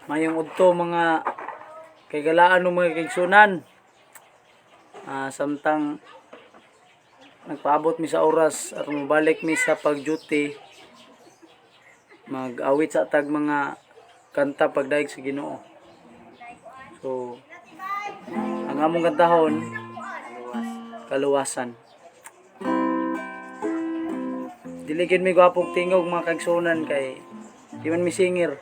Mayong udto, mga kaigalaan ng mga kaigsunan. Samtang nagpaabot mi sa oras aron mobalik mi sa pag-duty, mag-awit sa tag mga kanta pagdayeg sa Ginoo. So, ang among kantahon, "Kaluwasan." Dili gid mi gwapong tingog, mga kaigsunan, kay di man mi singer.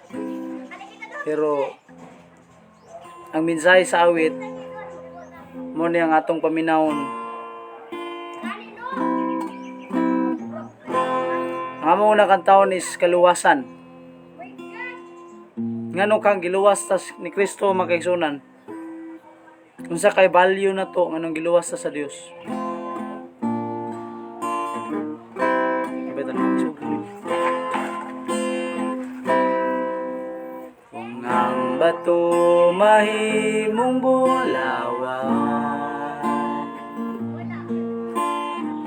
Pero ang mensahe sa awit mo ni ang atong paminawon. Ang among unang kantahon is "Kaluwasan." Ngano kang giluwas ta ni Kristo, mga kaigsunan? Unsa kay value na to nganong giluwas ta sa Dios? Iba ta. Kung ang bato mahimong bulawan,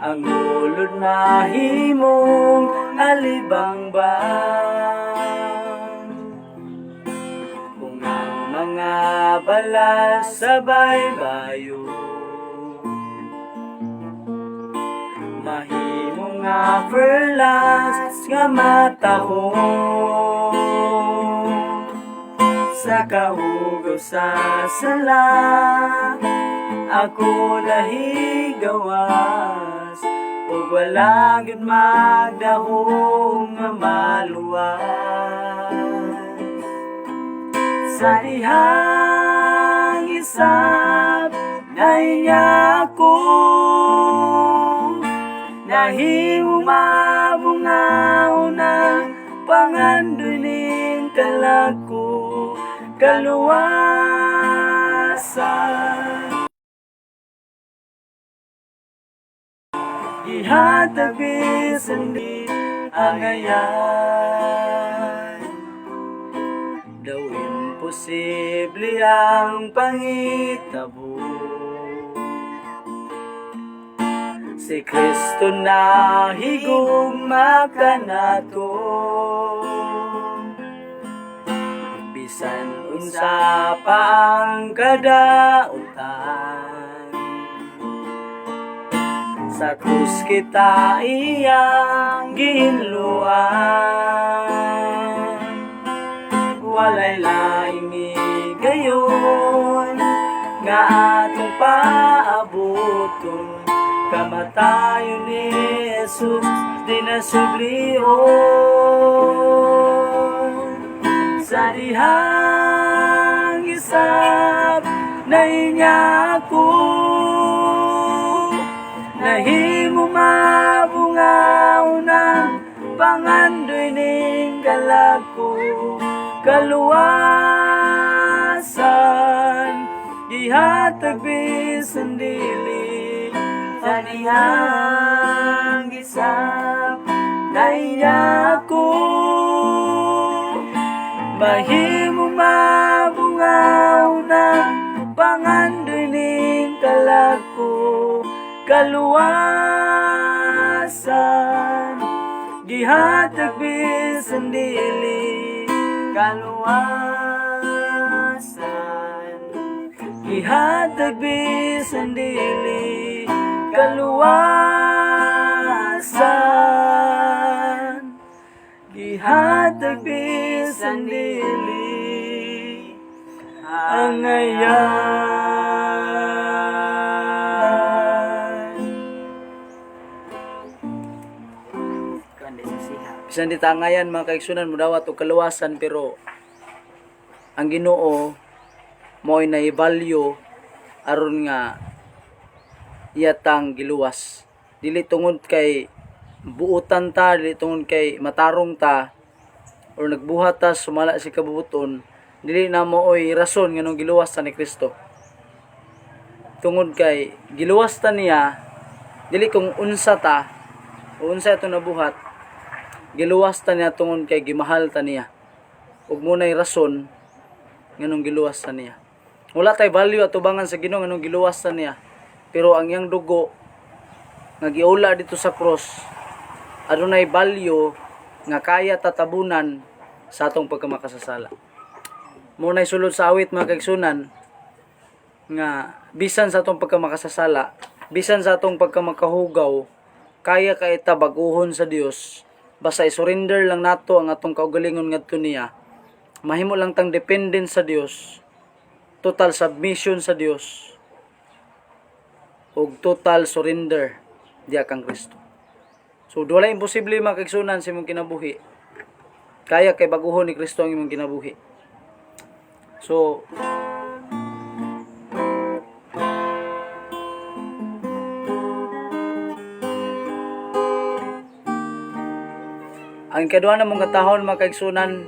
ang ulod mahimong alibang-bang, kung ang mga balas sabay bayo mahimong nga perlas nga matahong, sa kahugaw sa sala ako nahigawas ug wala gyud magdahong nga maluwas. Sa dihang isab na niya ako nahimo mabungaw na pangandoy ning kalag ko, kaluwasan. Gihatag bisan di angayan. Daw imposible ang pangitabo, si Kristo na higugma kanato. Bisan unsa pa ang kadautan, sa krus kita iyang gihinluan. Walay laing higayon nga atong paabuton, kamatayon ni Jesus di na sublion. Sa dihang isab na inya ako nahimo mabungaw ng pangandoy ning kalag ko, kaluwasan. Gihatag bisan dili sa dihang gisab na iya ako mahimo mabungaw ng pangandoy ning kalag ko, kaluwasan. Gihatag bisan dili, kaluwasan. Gihatag bisan dili, kaluwasan. Gihatag bisan dili angayan. Kuan di sa siha. Bisan di tangayan, mga kaigsunan, mo dawat og kaluwasan, pero ang Ginoo mo'y na-value aron nga iyatang giluwas. Dili tungod kay buutan ta, dili tungod kay matarong ta or nagbuhat ta sumala si kabubuton, dili na mooy rason nganong giluwas ta ni Kristo. Tungod kay giluwas ta niya dili kung unsa ta o unsa itong nabuhat, giluwas ta niya tungod kay gimahal ta niya. Ug munay rason nganong giluwas ta niya. Wala tay value atubangan sa Ginoo nganong giluwas ta niya. Pero ang iyang dugo nga giula dito sa cross adunay value nga kaya tatabunan sa atong pagkamakasasala. Mao na sulod sa awit, mga kaigsunan, nga bisan sa atong pagkamakasasala, bisan sa atong pagkamakahugaw, kaya kay ta baguhon sa Dios basta i-surrender lang nato ang atong kaugalingon ngadto niya. Mahimo lang tang dependent sa Dios, total submission sa Dios ug total surrender diha kang Kristo. So wala imposible, mga kaigsunan, sa imong kinabuhi. Kaya kay baguhon ni Kristo ang imong kinabuhi. So ang ikaduha na mong katahon, mga kaigsunan,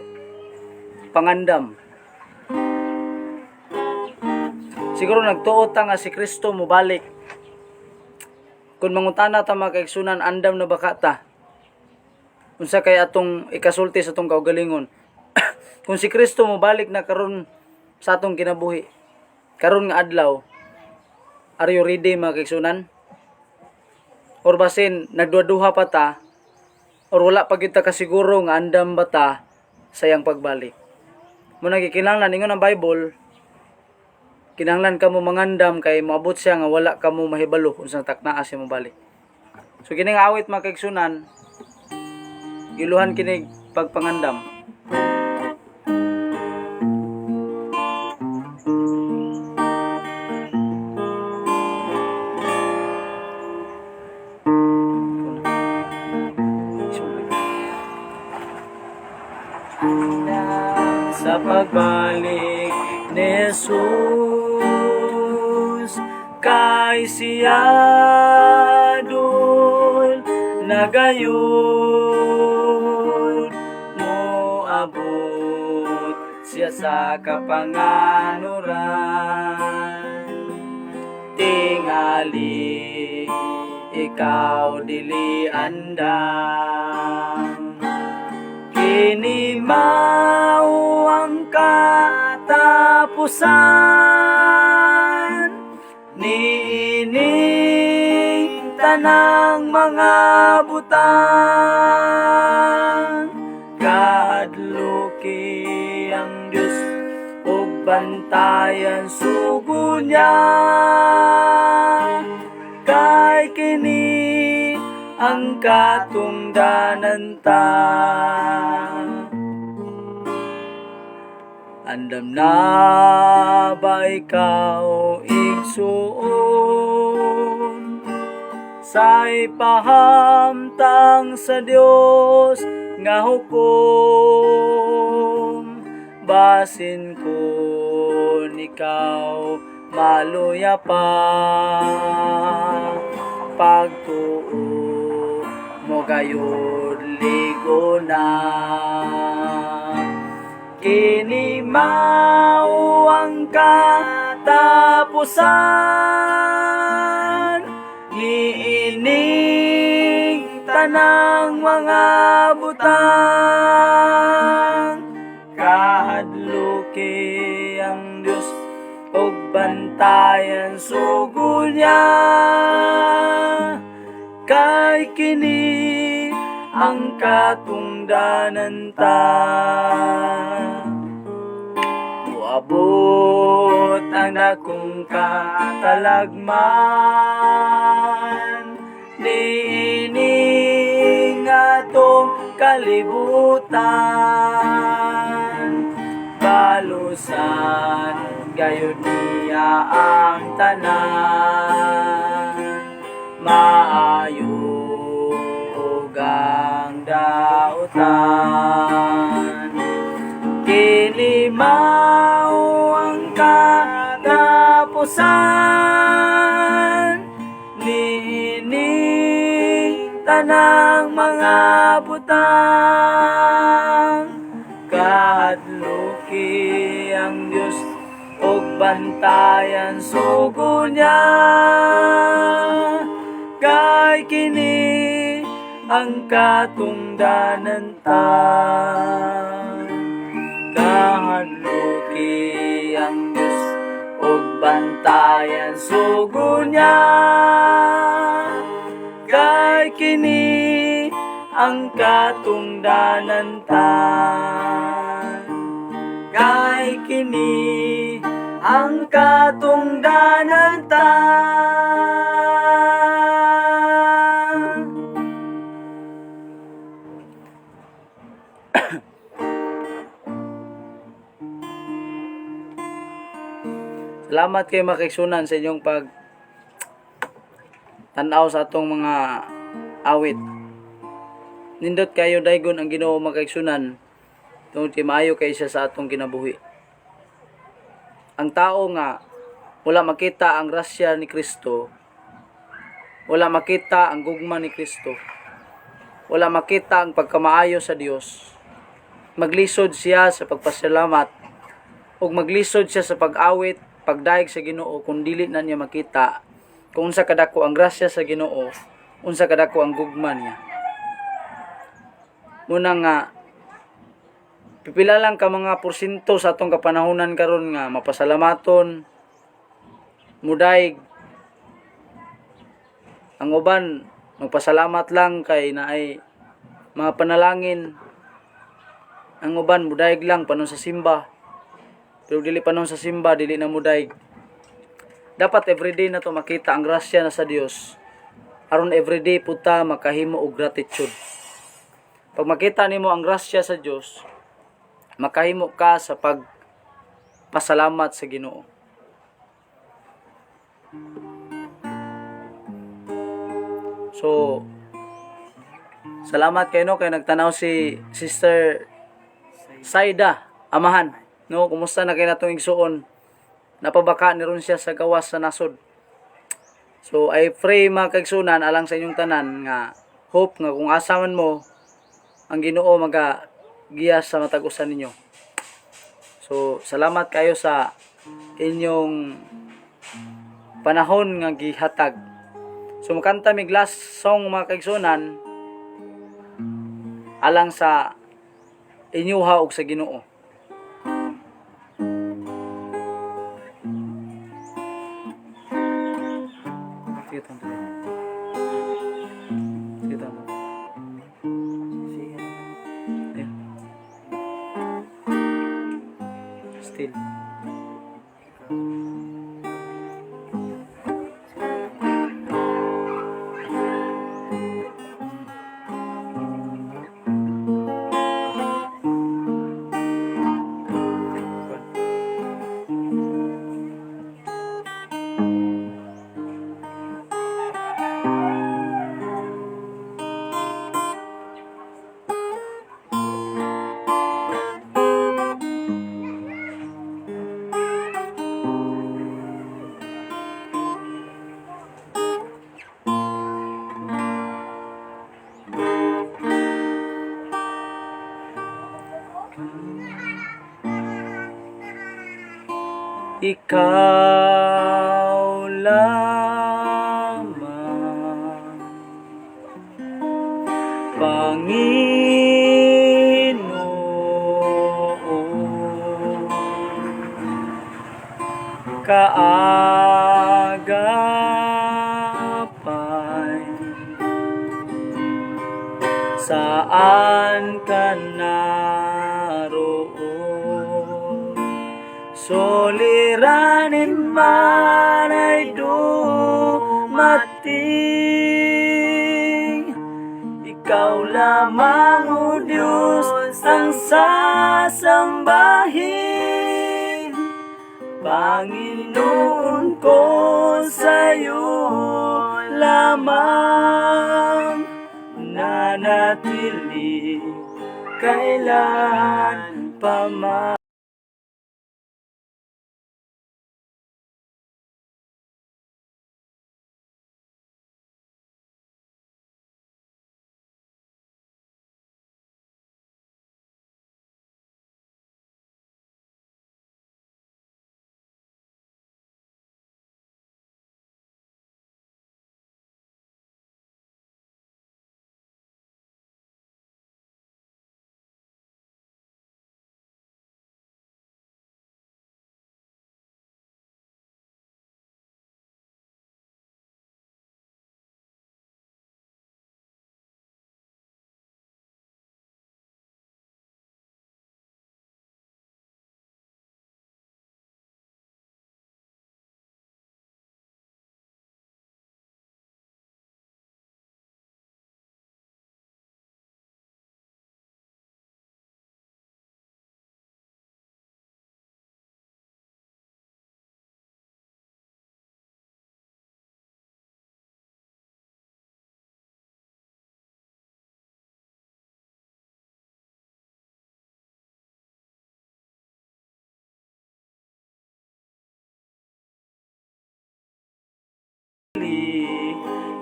pangandam. Siguro nagtuo ta nga si Kristo mobalik. Kung mangutana ta, mga kaigsunan, andam na ba ka ta? Unsa kay atong ikasulti sa atong kaugalingon? Kung si Kristo mobalik na karon sa atong kinabuhi, karon nga adlaw, are you ready, mga kaigsunan? Or basin nagduha-duha pa ta or wala pa gyud ta kasiguro nga andam ba ta sa iyang pagbalik? Mao na gikinahanglan, ingon ang Bible, kinahanglan kamo mangandam kay moabot siya nga wala kamo mahibalo unsang taknaa siya mobalik. So kini nga awit, mga kaigsunan, giluhan kinig pagpangandam. Sa pagbalik ni Jesus, kay siya dul na gayud moabot siya sa kapanganuran. Tingali ikaw dili andam. Kini mao ang katapusan niining tanang mga butang. Kahadluki ang Dios ug bantayan sugo niya, kay kini ang katungdanan ta. Andam na ba ikaw, igsuon, sa ipahamtang sa Dios nga hukom? Basin kun ikaw maluya pa, pagtuo mo gayud ligo na. Kini mao ang katapusan niining tanang mga butang. Kahadluki ang Dios ug bantayan sugo niya, kay kini ang katungdanan ta. Moabot ang dakong katalagman niining atong kalibutan. Balusan gayud niya ang tanan, maayo ug ang dautan. Kini mao ang katapusan niining tanang mga butang. Kahadluki ang Dios ug bantayan sugo niya, kay kini ang katungdanan ta. Kahadluki ang Dios ug bantayan sugo niya, kay kini ang katungdanan ta. Kay kini Kini ang katungdanan ta. Salamat kay mga kaigsunan sa inyong pag tanaw sa atong mga awit. Nindot kayo daygon ang Ginoo, mga kaigsunan, tungod kay maayo kay siya sa atong kinabuhi. Ang tao nga wala makita ang grasya ni Kristo, wala makita ang gugma ni Kristo, wala makita ang pagkamaayo sa Dios, maglisod siya sa pagpasalamat ug maglisod siya sa pag-awit, pagdayeg sa Ginoo kung dili na niya makita kung unsa kadako ang grasya sa Ginoo, unsa kadako ang gugma niya. Muna nga pipila lang ka mga porsyento sa atong kapanahonan karon nga mapasalamaton, mudayeg. Ang uban magpasalamat lang kay naay mga panalangin. Ang uban mudayeg lang panon sa simba, pero dili panon sa simba, dili na mudayeg. Dapat everyday na to makita ang grasya na sa Dios aron everyday pud ta makahimo og gratitude. Pag makita nimo ang grasya sa Dios, makahimo ka sa pagpasalamat sa Ginoo. So salamat kayo, no, kay nagtanaw si Sister Saida Amahan, no? Kumusta na kay natong igsuon? Napabaka ni ron siya sa gawas sa nasod. So I pray, mga kaigsunan, alang sa inyong tanan nga hope nga kung asa man mo, ang Ginoo maga giya sa matag usa ninyo. So salamat kayo sa inyong panahon nga gihatag. So makanta mig last song, mga kaigsunan, alang sa inyuha ug sa Ginoo. Sige, tama. Sige, tama. Siya. Yeah. Still. Ikaw. Ikaw lamang, Panginoon, kaagapay. Saan ka naroon, suliranin man ay dumating, ikaw lamang, O Diyos, ang sasambahin. Panginoon ko, sa'yo lamang nanatili kailan pa man.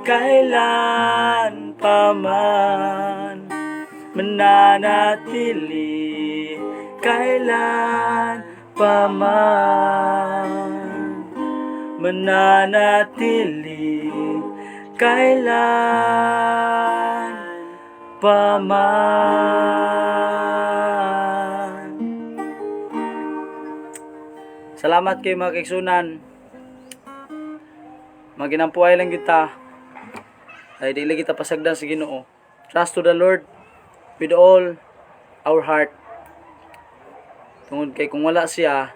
Kailan pa man mananatili, kailan pa man mananatili, kailan pa man. Salamat kay mga kaigsunan. Maginampuay lang kita. Ay dili kita pasagdan sa Ginoo. Trust to the Lord with all our heart. Tungod kay kung wala siya,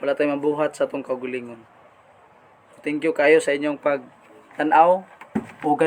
wala tayong mabuhat sa atong kaugalingon. Thank you kayo sa inyong pagtanaw. Ug